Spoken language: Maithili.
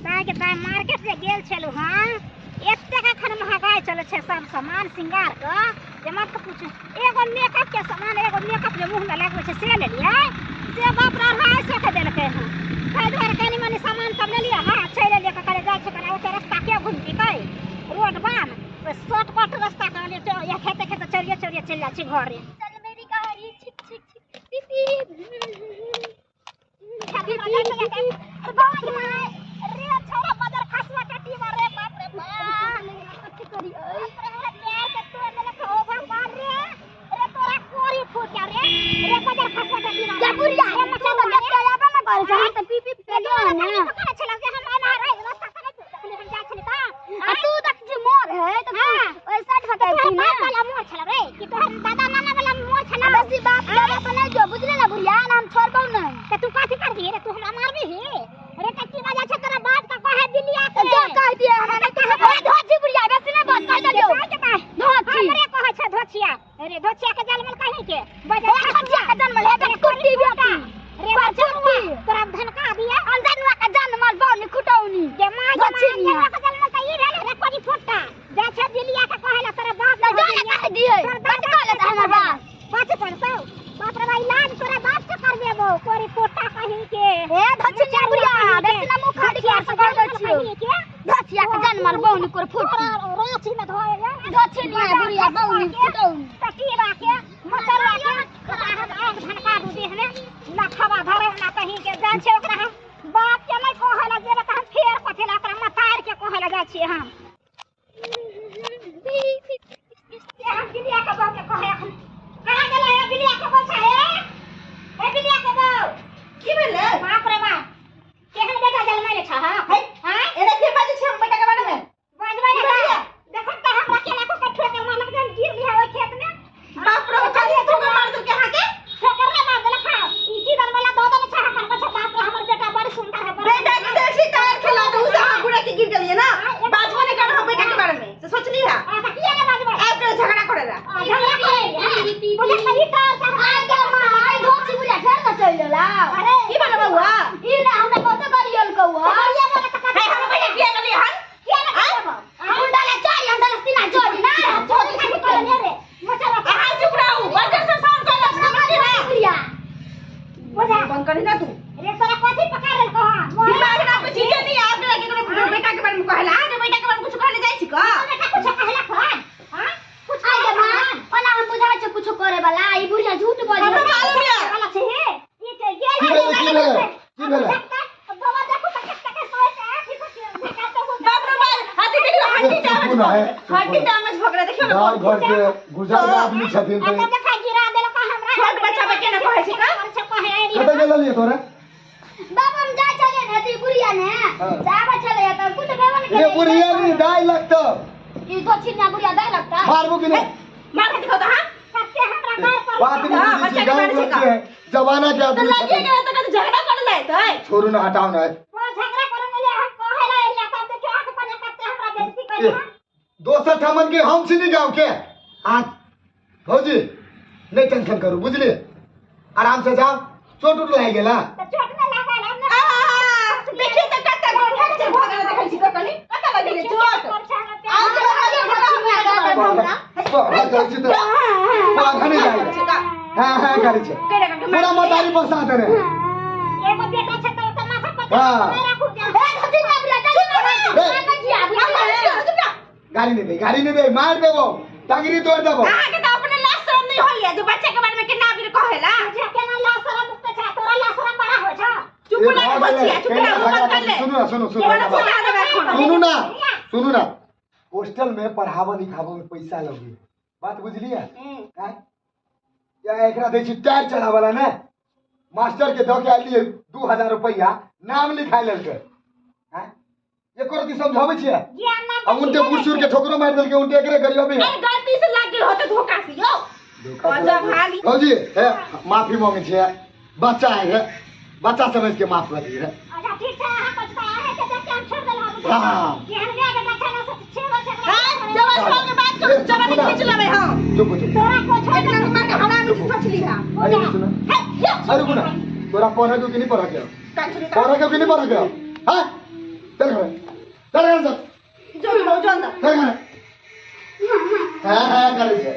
ताय के ताय मार्केट जे गेल छलहुँ हँ, एतेक एखन महगाइ चलै छै सब सामान श्रृंगार के जे मत पूछू। एगो मेकअप के सामान, एगो मेकअप जे मुँह में लगबै छै से लेलियै, से बाप रे 250 के देलकै हँ। ताहि दुआरे कनि मनि सामान सब लेलियै हँ, चलि एलियै। कहलियै जाइ छै कनि ओते रास्ता के घुमतिकै, रोड बन शॉर्टकट रास्ता कहलियै खेते खेते चढ़िए चढ़िए चलि जाइ छी घरे। चल मेरी गाड़ी छिक छिक छिक पी पी। रे छोड़ा बदर खसवा टटी रे बाप रे बाप। कथी करी हमरा पैर के तोड़ देलक हो भगवान रे। रे तोरा कोरी फूट जा रे। रे बदर खसवा टटी जा बुढ़िया रे तू तो जब आबे ना करे छै, हम त पी पी के लियो ने। पकड़े छला जे हम एना रे रास्ता से नहीं हम जाइ छली त आ तू तक जे मोर है त तू ओइ साइड हटाइ तोहर छी ना। बाप वाला मोर छला रे कि तोहर दादा नाना वाला मोर छला? बेसी बाप दादा पर नहीं जो, बुझले ना बुढ़िया, ना हम छोड़बौ नहीं। त तू कथी करबी रे? तू हमरा मारबी रे? टट्टी बजा छै तोरा बाप का कहे दिलिया के। जो कह दिए हमरा नहीं कहे। ए धोची बुढ़िया बेसी नहीं बात कह देलियो। धोची हमरे कहै छै धोचिया। रे धोचिया के जन्मल कहीं के बजा ए धोचिया के जन्मल हे त कुट्टी बेटी रे बचुआ तोरा धनका दिया अनजनुआ के जन्मल बौनी खुटौनी जे मां धोची निया। के जन्मल त ई भेल रे कोरी फुट्टा जा छै दिलिया के कहेला तोरा बाप त जो ना कह दिए कट कह लेता हमर बाप। बात पड़तौ बाप रे भाई, लाज तोरा बाप से कर देबो कोरी फुट्टा कहीं के। ए धोची निया बुढ़िया बेसी ना मुंह खाड़ी के कर दै छियो। धोचिया के जन्मल बौनी कोर फुट्टी रांची में धोए रे धोची निया बुढ़िया बौनी खुटौनी टटीरा के मचरवा के ओकरा हम आग धनका दू देह में ना खवा धरे ना कहीं के जाइ छै। ओकरा हम बाप के नहीं कहला जेबे त हम फेर कथी ला ओकरा मतार के कहला जाइ छियै हम। हम बिलिया के बहू के कहे अखन कहाँ गेलै हे बिलिया के बहू छै हे? हे बिलिया के बहू की भेलै? बाप रे बाप, केहन बेटा जन्मैले छ हँ? है हँ एना के बाजै छै हम बेटा के बारे में? बाजबै ने की भेलै? देखत त हमरा केना को कठुआ के मानक जन गिर लिया ओइ खेत में। बाप रे कहिया धोखा मार देलकै अहाँ के? ठोकर ने मार देलक हँ। ई की वाला दऽ देने छै हमर बच्चा। बाप रे हमर बेटा बड़ सुंदर है। बेटा के देसी टायर खेला तो उसे अहाँ गुड़ा के गिर गेलियै ना। बाजबो नहीं करब हम बेटा के बारे में से सोचली है। आ त किया ने बाजबै? आब के झगड़ा करेला। झगड़ा करे बुझल त ई टायर से आइ के मां आइ धोची बुढ़िया फेर न चलि गेला। अरे की भेलै बौआ? ई ना हमरा बहुते गरियल कौआ। गरिया बोले त है हम बेटा किया गेलियै हन? किया ने बाजबै? हम डाले चोरी, हम डाले सीना चोरी ना। चोरी खाली करे रे मचरवा। अहाँ चुप रहू, बजर से साउंड कर लग समझली ना। बुढ़िया बुझा बंद करी ना तू। रे तोरा कथी पकड़ लेलको हँ? दिमाग ना कुछ चीज नहीं आप के केकरो बेटा के बारे में कहला, जे बेटा के बारे में कुछ कहले जाइ छी का? बेटा कुछ कहलक हँ? हँ कुछ आइ के कहलक मां हँ? ओना हम बुझाइ छै कुछो करे वाला, ई बुढ़िया झूठ बजै हमरा छै। मालूम या। वाला छै हे ई जे गेल की भेलै, की भेलै, की भेलै? बाबा देखू त कते के सोच आखि से झटका तो बाप रे बाप, हाथी देखियो हड्डी सुकून डैमेज है, हड्डी डैमेज भ गेलै देखियो ना। गाँव घर के गुजर आदमी छथिन आ तऽ तब देखा गिरा देलक हमरा। छोट बच्चा बच्चे ने कहै छै का? कहे कतऽ गेल रहलियै तोरे? बाबा हम जाइ छलियै ने अथी बुढ़िया ने हाँ। जाबै छलै त कुछ भेबो ने रे बुढ़िया नी दाइ लगतौ। ई धोची निया बुढ़िया दाइ लगता। मारबो कि नहि? मार के दिखाओ त हां। कते हमरा घर पर बात नहीं हाँ, बुझै छी, बच्चा के गाँव बारे घर छै के जमाना के तो आदमी लगिए छथिन। गेलै त कत झगड़ा कर लै त। छोड़ू ना, हटाउ ना। वो झगड़ा करन ले हम कहे ला एलिया तब देखियो आंख पर कते हमरा बेइज्जती कइल हन। दोसर ठामन के हम छी नी गाँव के। आज भौजी नहीं टेंशन करू, बुझलिए? आराम से जाओ। चोट उट लागि गेला? त चोट न लागल हम आ देखियो त कत गोड़ फ्रैक्चर भ गेलै देखै छी कनी कत लगलै चोट। आ आ पढ़ा करै छी तऽ पढ़ा नहि जाइ छै हाँ हाँ करै छै पूरा मतारी बसा देने। एगो बेटा छै त ओकर माथा पर हाँ। नहीं राखू ए धोची निया बुढ़िया चलि ए। ना किया बुढ़िया। गाड़ी नहीं दे, गाड़ी नहीं दे, मार देबो, टंगरी तोड़ देबो। अहाँ के त अपने लाज शरम नहीं होइया जे बच्चा के बारे में केना भी कहेला। तुझे केना लाज शरम मुक्त छै? तोरा लाज शरम बड़ा होइ छ। चुप ए, ना भऽ बच्चिया, गेलै, चुप केना ना झगड़ा बंद कर करी? ले। सुनू ना, सुनू सुनू केना एकटा बात। फुटा देबै एखन। सुनू ना, सुनू ना, हॉस्टल में पढ़ाबऽ लिखाबऽ में पैसा लगे, बात बुझलियै? आँय? या एकरा दै छी टायर चढ़ाबऽ ला ने, मास्टर के दऽ के आयल 2000 रुपैआ नाम लिखाय लेलकै। आँय? एको रत्ती समझाबै छियै? ज्ञान नाम आ उनटे बूढ़ सूढ़ के ठोकरो मारि देलकै, उनटे एकरे गरियबे। ए गलती से लाग गेल होते धोखा से यौ। धोखा से गजब लाग गेल। हाली। भौजी हे माफी मांगे छियै, बच्चा है हे, बच्चा समझ के माफ कर दिए। अच्छा ठीक छै, अहाँ कुछ तऽ अहाँ के देख के हम छोड़ देलहुँ। हाँ। जेहन बेटा बेटा छै ने से 6 बजे हां जब संगे बात करू जब नहीं खींच लेबै हम। चुप चुप। तोरा को छोड़ एक नंबर के हरामी सोचली है। अरे सुन, अरे रुकू ना, तोरा पढ़े के कि नहीं पढ़े के? कान सुनी पढ़े के कि नहीं पढ़े के? हाँ चल घर। चल। हां हां करै छै।